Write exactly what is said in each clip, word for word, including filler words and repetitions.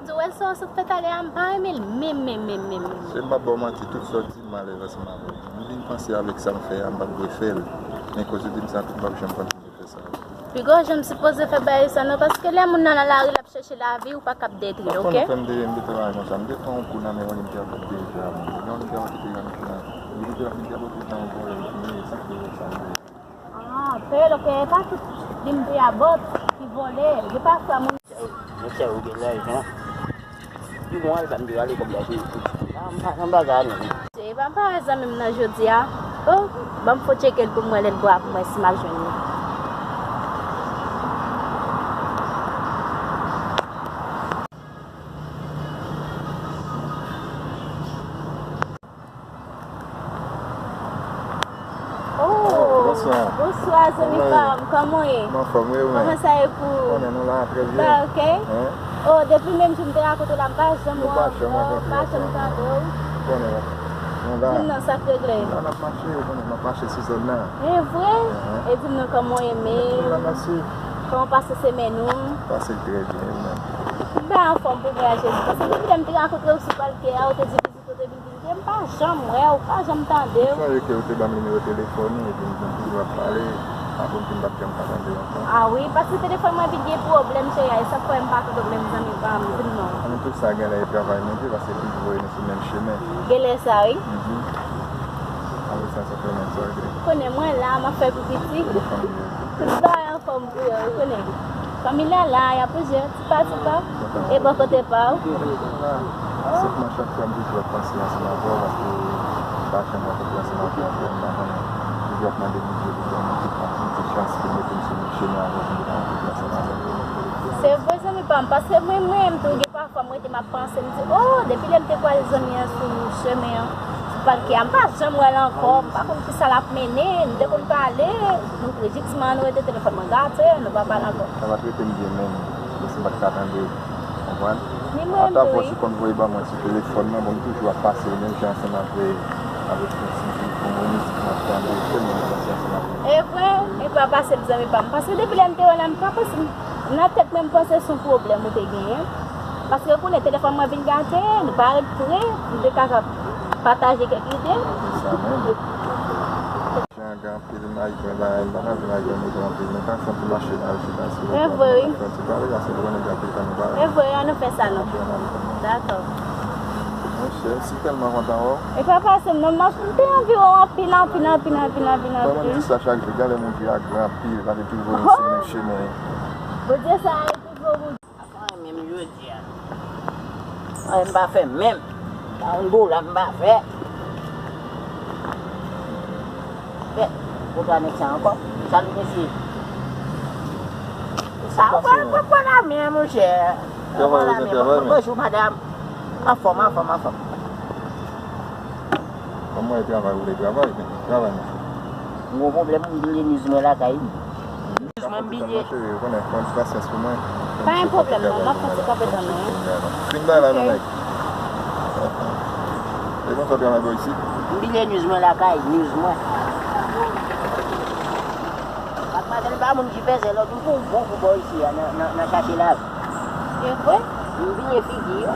Ou wè sa w sot fè talè a, m pa renmen l menm, menm, menm, menm, menm. Se m p ap ba w manti, tout sa w di m alèz ansanm avè w. M vin panse avèk sa m fè a, m p ap dwe fè l. Men koz ou di m sa tou, m p ap janm panse m te fè sa. Piga w janm sipoze fè bagay sa non, paske lè moun nan nan lari l ap chèche lavi, ou pa kab detwi l, oke? Ou konnen fè m te, m te travay konsa, m te pran yon kou nan men Olympia Bob deja, men Olympia Bob ki te yon kou nan, li te Olympia Bob te pran yon vòlè, li fini, e sa ki te sa m te. Ah, pè, oke, e pa tout Olympia Bob ki vòlè, e pafwa moun. Mesye, ou gen lajan. Di mwen al, sa m di ale kòb la pou, pou, nan, nan bagay non. Se pa parèt zanmi m nan jodi a. Oh, ban m fò tcheke l pou m wè lè l bò a pou m wè si m ap jwenn li. Oh, bonswa. Bonswa, zanmi pa m. Kòman w ye? M anfòm, wi, ou menm? Kòman sa ye pou ou? Konnen nou la, trè byen. Sa oke? Hein? Oh, depi menm jou m te rakonte w la, m pa janm wè w ankò, m pa janm tande w. Konnen, nou la. Di m non, sa k regle? La, n ap mache, ou konnen, n ap mache sou zòn nan. E vre? Hein? E di m non, kòman w ye menm? Nou la, mèsi. Kòman w pase semèn ou? Pase trè byen, ou menm? M pa anfòm pou grasyè Jezi, paske depi lè m te rakonte w sou palke a, ou te di vizit ou te vin vizite, m pa janm wè w, pa janm tande w. Ou sonje ke ou te ban m nimewo telefòn ou, epi m te toujou ap pale, apre m fin p ap janm ka tande w ankò. Ah wi, paske telefòn mwen vin gen pwoblèm, cheri, e sa k fè m pa tande w menm, zanmi pa m, di m non. Ann, tout sa genlè e travay Bondye, paske l toujou voye nou sou menm chemen. Genlè sa, wi. Mhm. Apre sa, sa fè menm sa, wi. Konnen mwen la, m ap fè pou piti. Telefòn li. Tout bagay anfòm pou yo, ou konnen. Fanmi la la, y ap bouje, ti pa, ti pa. E bò kote pa w? Senpman, chak fwa m toujou ap panse ansanm avè w, paske m pa janm rankontre ansanm avè w, m pa konnen. Toujou ap mande Bondye pou ban m yon ti, yon ti chans pou l mete m sou menm chemen avè w, pou m te ka rankontre ansanm avè w. Se vre, zanmi pa m, paske mwen menm tou, gen pafwa m rete m ap panse, m di, oh, depi lè m te kwaze zanmi an sou chemen an, sou palke a, m pa janm wè l ankò, m pa konn kisa l ap mennen, nou te konn pale, nou te jis man nou rete telefòn mwen gate, nou pa pale ankò. Sa pa t rete m byen menm, men si m pa t ka tande, konprann? Ata vwa si konn voye ban mwen sou telefòn nan, bon, m toujou ap pase l menm jan ansanm avè, avèk yon ti, yon mizik m ap tande, sèlman m ap pase ansanm avè l. E vre, e pa pase m zanmi pa m, paske depi lè m te wè l la, m pa panse m Nan tèt mwen, m panse se yon pwoblèm ou te genyen. Paske ou konnen telefòn mwen vin gate, nou pa ret pre, m te ka pataje kèk ide. Se sa menm. Jan gen anpil Ayisyen la, m pa ka di Ayisyen nou anpil, nou ka santi mache nan Ayiti la, si nou fè yon ti pale, paske nou konnen gen anpil tan nou pa. E vre, ann nou fè sa non. Dakò. Monchè, m si tèlman kontan wè w. E pa pase m non, m te anvi wè w anpil, anpil, anpil, anpil, anpil, anpil. Kòman m di sa chak jou, gade moun ki a gran anpil, pa te toujou voye sou menm chemen. Bondye sa, e toujou ou. Pa fè anyen menm jodi a. Anyen m pa fè menm. Pa yon dola m pa fè. Bèt, kontra nèg sa ankò. Salut mesye. Sa ou pral pran pran la men, monchè. Pran pran la men. Bonjou, madanm. Anfòm, anfòm, anfòm. Kòman e travay ou vle travay, men travay, monchè. M gon pwoblèm, m bliye niz mwen lakay. Niz mwen, m bliye. Cheri, ou konnen, pran ti pasyans pou mwen. Pa gen pwoblèm non, m ap fè ti kanpe tann ou, wi. Fin bay la non, nèg. E konsa w travay bò isit? M bliye niz mwen lakay, niz mwen. Madanm pa moun ki fè zèl, lòt m pou bon pou bò isi a, nan, nan, nan chache lavi. E vre? M bliye figi yo.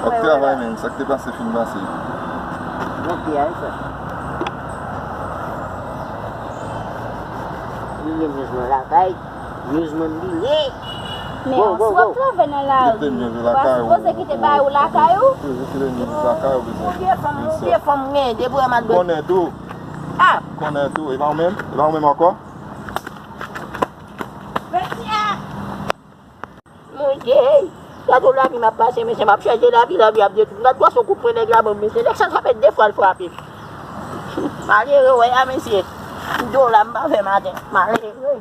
W ap travay menm, sa k te pase fin pase. Monte a, wi, frè. M bliye niz mwen lakay. News mwen bliye. Men si w ap travay nan lari, ou pa sipoze kite bagay ou lakay ou? Ou vye fanm, ou vye fanm gen de bwa madwèt. Konnen tou. Ah! Konnen tou. E pa ou menm? E pa ou menm ankò? Mesye! Monchè, gade yon lavi m ap pase, mesye, m ap chèche lavi, lavi ap detwi m. Gad fason kout pwen nèg la ban m, mesye. Nèg sa, sa fè de fwa l frape m. Malere, wè a, mesye. Dola m pa fè maten. Malere.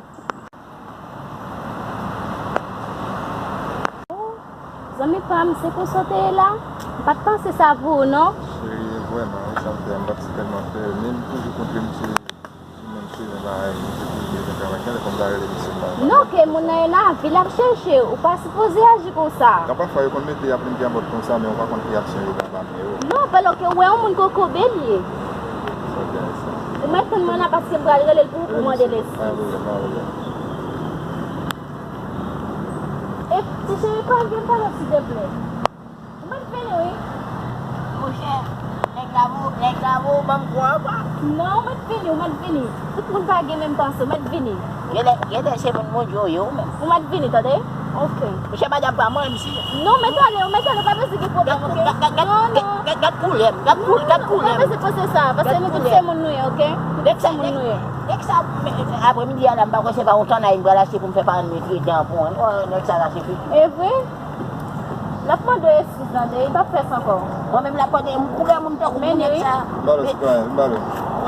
Zanmi pa m, se konsa w te ye la? M pa t panse sa pou ou, non. Cheri, vrèman, wi, sa m fè a, m pa t si tèlman fè. Men m toujou kontre misye. Sou menm chemen bagay, misye toujou bezwen travay. Genlè fò m ta rele misye, m pa, m pa. Non, ke moun nan e lavi l ap chèche, ou pa sipoze aji konsa. Kapafwa yo konn mete apre m gen bòt konsa, men ou pa konn ki aksyon yo ka ba m yo. Non, palo ke ou wè yon moun kokobe l ye. Sa gen sa. Ou mèt tann mwen la paske m pral rele l pou ou, pou mande l eskiz. Pa pwoblèm, pa pwoblèm. E, ti cheri, pa vin pale, silteplè. Nèg la vo, nèg la vo, ban m kwa ankò. Non, ou mèt vini, ou mèt vini. Tout moun pa gen menm panse, ou mèt vini. Genlè, genlè se moun Bondye w ye ou menm. Ou mèt vini, tande? Ok. Monchè, madanm pa mwen, misye. Non, mèt ale, ou mèt ale, ou pa bezwen gen pwoblèm, ok? Gad, gad, gad, non, gad, non. Gad, gad koulè m, gad koul-, gad koulè m. Ou pa bezwen panse sa, paske nou tout se moun nou ye, ok? Nou tout se moun nou ye. Nèg sa, aprè midi a la, m pa kwè se pa yon tannay m pral achte pou m fè paran m met dedan pou mwen. Oh, nèg sa la, se fiti. E vre? L ap mande w eskiz, tande, li p ap fè sa ankò. Mwen menm l ap mande m koulè moun tankou pou nèg sa. M ba l sitwayen, m ba l.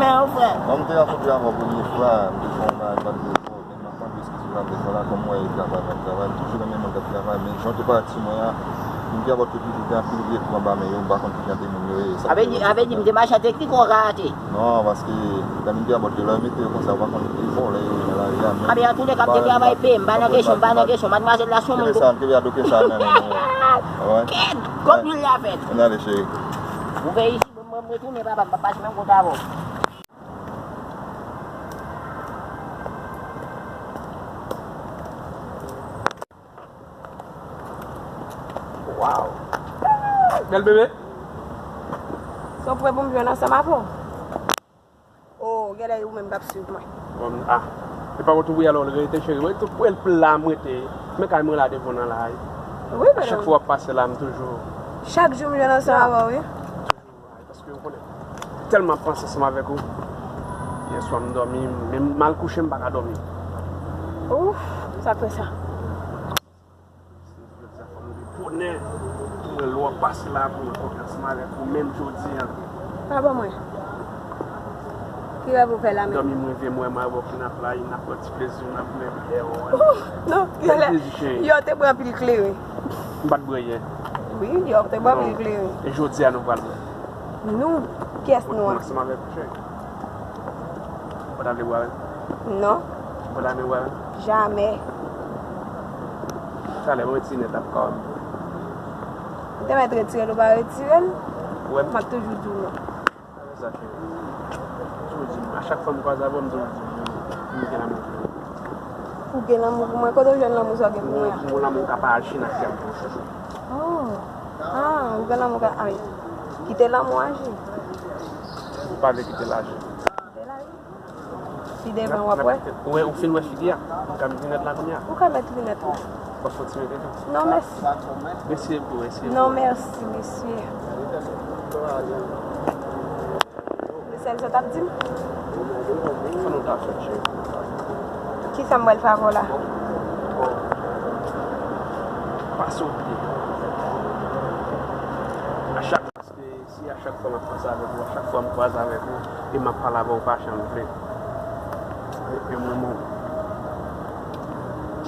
Men yon frè. Mwen m te rankontre avè w premye fwa, m te fè yon bagay, m pa t vle fè w, men m ap mande w eskiz pou bagay sa la, kòm w wè e travay m ap travay, m toujou renmen moun k ap travay, men jan w te pati mwen an, moun ki ap ap tout li te anpil vye kou anba men yo, m pa konn ki jan de moun yo ye. Sa vle di, sa vle di m te mache an teknik ou karate? Non, paske vitamin P a bòt de lè mete yo konsa, ou pa konn ki fò lè yo nan lari a, men. Anben, antouleka, m te travay peye, m pa nan kesyon, m pa nan kesyon. Madmwazèl la, se yon moun. Kebe sa, kebe a doke sa nan men nou. Kèt! Kòb lwil la fèt. Ann ale, cheri. Ou veye isi, bon, mwen, m retounen, papa, m pa pase menm kote avè w. Waw. Bèl bebe. Se w prè pou m jwenn ansanm avè w? Oh, genlè e ou menm k ap swiv mwen. Bon, ah. E pa w tou wi, alò, rete cheri. Mwen tou, mwen la, m rete. Men kay mwen la devan nan la. Wi, a chak fwa w ap pase la, m toujou. Chak jou m jwenn ansanm avè w, wi. Toujou, ay, paske w konnen. Tèlman panse ansanm avèk ou. Yè swa m dòmi, men m al kouche, m pa ka dòmi. Ouf, sa k fè sa? Jodi a fò m leve bonè pou mwen lè w ap pase la pou mwen kontre ansanm avèk ou menm jodi a. Pa ban mwen. Ki rèv ou fè la menm? Dòmi m reve m wè m avè w ki n ap la, n ap pran ti plezi, n ap bwè biyè. Oh, non, bèl plezi, cheri. Yè w te bwè anpil kleren. M pa t bwè yè. Wi, yè w te bwè anpil kleren. E jodi a nou pral bwè. Nou? Kiyès nou an? Mwen ansanm avèk ou, cheri. Ou pa ta vle bwè avè m? Non. Ou pa ta vle bwè avè m? Jamè. Talè, mwen retire nèt ap kò m. Ou te mèt retire l, ou pa retire l. Ou wè m? M ap toujou di w non. Sa cheri. Toujou di m. A chak fwa m kwaze avè w, m toujou di w, m gen lanmou pou ou. Ou gen lanmou pou mwen? Kote w jwenn lanmou sa w gen pou mwen an? Mwen, mwen lanmou ka pa aji nan kè m pou ou, chouchou. Oh. Ah, ou gen lanmou ka, ay. Kite lanmou aji. Ou pa vle kite l aji. Pi devan w ap wè. Ou wè, ou fin wè figi a? Ou ka met linèt la kounye a? Ou ka met linèt la. W ap fè yon ti mete tou? Non, mèsi. Mesye pou, mesye pou. Non, mèsi, mesye. Se sèl sa w t ap di m? Sa nou ta fè, cheri? Kisa m pral fè avè w la? Pase w byen. A chak, paske si a chak fwa m ap panse avèk ou, a chak fwa m kwaze avèk ou, e m ap pale avè w, ou pa janm vle. E, e mwen, mwen,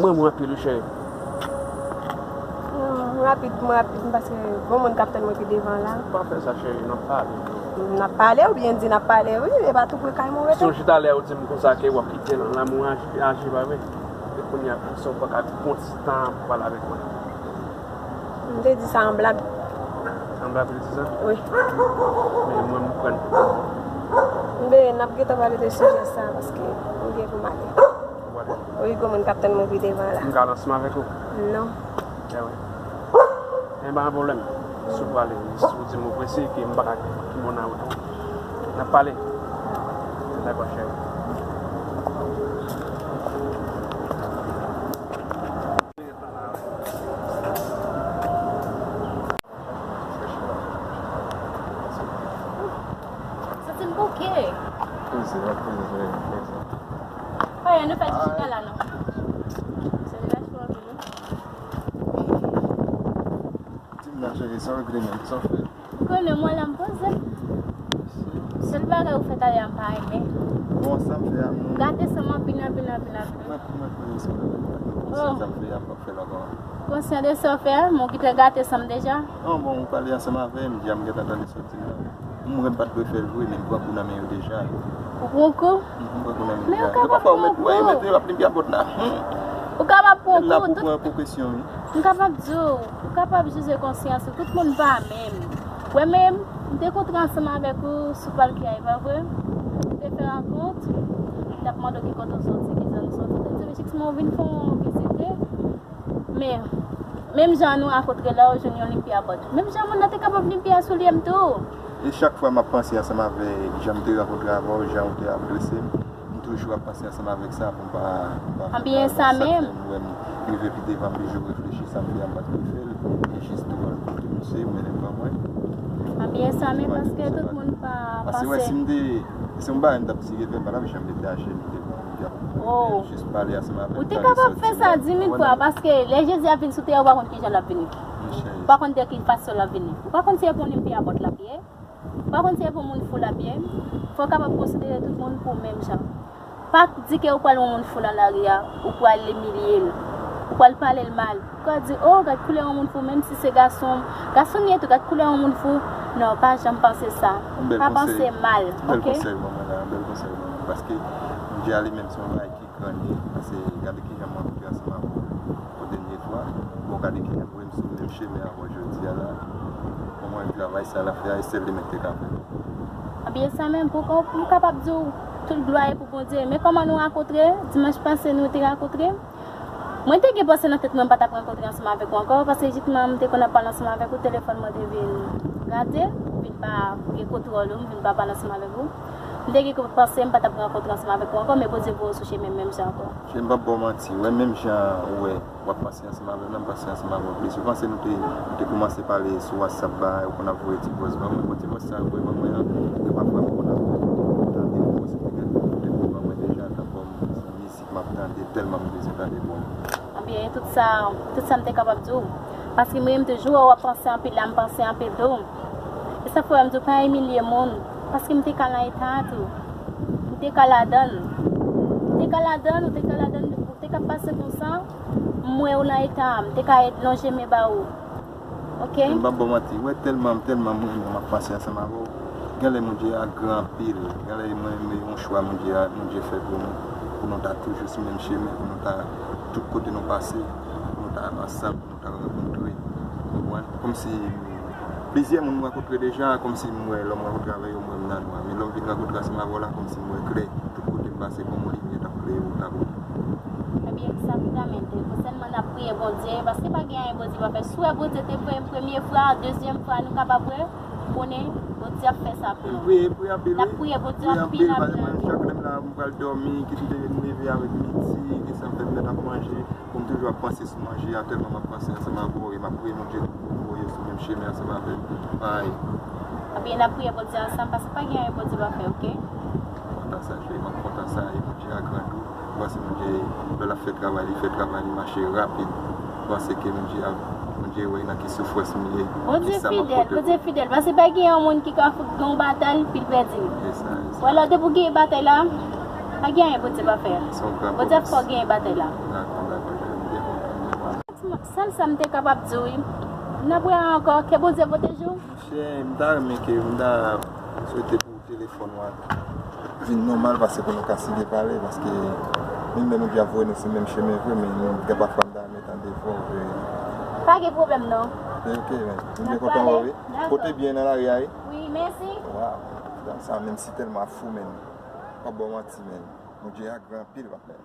mwen, mwen anpil, wi, cheri. Hmm, rapid, mwen rapid, paske gon moun k ap tann mwen pi devan la. Pa fè sa, cheri, n ap pale. N ap pale, ou byen di n ap pale, wi, e pa tou pre kay mwen rete. Sonje talè ou di m konsa ke w ap kite lanmou aji, aji, pa vre? E kounye a, sa w pa ka gon ti tan pou pale avèk mwen? M te di sa an blag. An blag ou te di sa? Wi. Men mwen, m konprann. Men n ap gentan pale de sijè sa, paske m gen pou m ale. Ou ale? Wi, gon moun k ap tann mwen pi devan la. M ka al ansanm avèk ou? Non. Enben, pa gen pwoblèm. Si w prale, si w di m ou prese, ke m pa ka kite w nan wout. N ap pale. Dakò, cheri. Santi m bouke. Poze, w ap poze, poze. Anyen, nou fè ti chita la, non. Se relasyon an vini. Di m nan, cheri, sa w regle menm, sa w fè? Ou konnen mwen la m poze m. Sèl bagay ou fè talè a m pa renmen. Bon, sa m fè a, non. Gate san m anpil, anpil, anpil, anpil. Mwen, mwen, mwen, sa m fè a, m p ap fè l ankò. Konsyan de sa w fè a, men w gentan gate san m deja. Non, bon, ou pale ansanm avè m, di a m gentan tande soti nan. Mwen m pa t dwe fè l vre, men m pran kou nan men yo deja. Ou pran kou? M pran kou nan men yo deja. Men ou kapab pran kou. Yo pa fè w mete, wè, yo mete, yo ap libi a pòt la. Ou kapab pran kou. L la pou pran pwokesyon, wi. M kapab di w, ou kapab jije konsyans ou. Tout moun pa menm. Wè menm, m te kontre ansanm avèk ou sou Palki a, e pa vre? M te fè rankont, m t ap mande w ki kote w soti, ki zòn ou soti. Ou te di m, Jix, mwen vin fè yon vizite. Men, Menm jan nou rankontre la, ou jwenn yon limpia bòt. Menm jan moun nan te kapab limpia soulye m tou. E chak fwa m ap panse ansanm avèk jan m te rankontre avè w, jan w te ap drese m, m toujou ap panse ansanm avèk sa pou m pa pa Anbyen sa menm. Wè m rive pi devan m toujou reflechi sa m fè a m pa t dwe fè l. E jis tou al kote misye, ou mennen l ban mwen. Anbyen sa menm paske tout moun pa Paske wè si panse. M te se yon bagay m t ap tire fè m pa t ap janm mete aje m te Oh. Jis pale ansanm avèk Ou te kapab fè sa di mil fwa paske lè Jezi ap vin sou tè a ou pa konn kijan l ap vini. Ou pa konn de ki fason l ap vini. Ou pa konn si e pou yon limpia bòt l ap ye. Ou pa konn si e pou moun fou l ap ye. Fò w kapab konsidere tout moun pou menm jan. Pa di ke ou pral wè yon moun fou nan lari a, ou pral imilye l. Ou pral pale l mal. Ou ka di, oh, gad koulè yon moun fou, menm si se gason, gason m ye tou, gad koulè yon moun fou. Non, pa janm panse sa. Pa panse mal, oke? Bèl konsèy ban mwen la, bèl konsèy ban mwen. Paske Bondye a li menm se yon bagay ki gran li ye. Paske gade kijan mwen rankontre ansanm avè w yon dènye fwa. Bon, gade kijan m wè m sou menm chemen avè w jodi a la. Pou mwen, travay sa l ap fè a, e sèl li menm ki te ka fè l. Anbyen sa menm, pou, pou m kapab di w tout glwa e pou Bondye. Men kòman nou rankontre, dimanch pase nou te rankontre. Mwen te gen panse nan tèt mwen m pa t ap rankontre ansanm avèk ou ankò, paske jisman m te konn ap pale ansanm avèk ou, telefòn mwen te vin rate, m vin pa gen kontwòl ou, m vin pa pale ansanm avèk ou. M te gen panse m pa t ap rankontre ansanm avèk ou ankò, men Bondye voye w sou chemen m menm jan ankò. Cheri, m p ap ba w manti, wè, menm jan ou wè w ap pase ansanm avè m nan, m pase ansanm avè w plis. Ou panse nou te, nou te kòmanse pale sou WhatsApp, bagay, ou konn ap voye ti bòz ban mwen, bon, ti bòz sa yo voye ban mwen an, gen pafwa m konn ap tande yon bòz ki te gen, te voye ban mwen deja, tankou yon mizik m ap tande, tèlman m bezwen tande bòz. Anbyen, e tout sa, tout sa m te kapab di w. Paske mwen menm toujou wè w ap panse anpil la, m panse anpil tou. E sa fè m di w pa imilye moun, paske m te ka nan eta a tou. M te ka ladan l. M te ka ladan l, ou te ka ladan l, ou te ka pase konsa. M wè w nan eta a, m te ka lonje men ba ou. Oke? M p ap ba w manti, wè tèlman, tèlman m renmen w, m ap panse ansanm avè w. Genlè Bondye a gran anpil. Genlè mwen renmen yon chwa Bondye a, Bondye fè pou nou, pou nou ta toujou sou menm chemen, pou nou ta tout kote nou pase, pou nou ta ansanm, pou nou ta rankontre. Ou konprann? Kòmsi plizyè moun m rankontre deja, kòmsi m wè lè m rankontre avè yo, m wè m nan nwa. Men lè m vin rankontre ansanm avè w la, kòmsi m wè klè. Tout kote m pase, bon, limyè t ap klere wout la pou mwen. Ebyen, exactamente. Fò sèlman n ap priye Bondye, paske pa gen anyen Bondye pa fè. Si w wè Bondye te voye m premye fwa, dezyèm fwa, nou kapab wè, konnen Bondye ap fè sa pou nou. M priye, priye anpil, wi. N ap priye Bondye anpil, anpil, anpil. Chak lè m la, m pral dòmi, kit m te leve avèk midi, kisa m fè m mèt ap manje, pou m toujou ap panse sou manje a, tèlman m ap panse ansanm avè w, e m ap priye Bondye pou voye w sou menm chemen ansanm avè m. Ay. Ebyen, n ap priye Bondye ansanm, paske pa gen anyen Bondye pa fè, oke? M kontan sa, cheri, m ap kontan sa, e Bondye a gran tou. M panse Bondye, lè l ap fè travay li, fè travay li mache rapid. M panse ke Bondye a, Bondye wè nan ki soufrans m ye. Bondye fidèl, Bondye fidèl. Paske pa gen yon moun ki ka fout gen yon batay, pi l pèdi l. Wè, lè depi w genyen batay la, pa gen anyen Bondye pa fè. Bondye ap fè w genyen batay la. Dakò, dakò, cheri, m byen kontan, m byen kontan. Sèl sa m te kapab di w, wi. N ap wè ankò, ke Bondye pwoteje w. Monchè, m ta renmen ke m ta swete pou telefòn w a vin nòmal, paske pou nou ka site pale, paske menm lè Bondye ap voye nou sou menm chemen vre, men nou gen pafwa m ta renmen tande vwa w vre. Pa gen pwoblèm non. Ok, ok, men. M byen kontan wè w, wi. Dakò. Pote byen nan lari a, wi. Wi, mèsi. Waw, dam sa menm si tèlman fou, men. Pa ba w manti, men. Bondye a gran anpil, pa fè.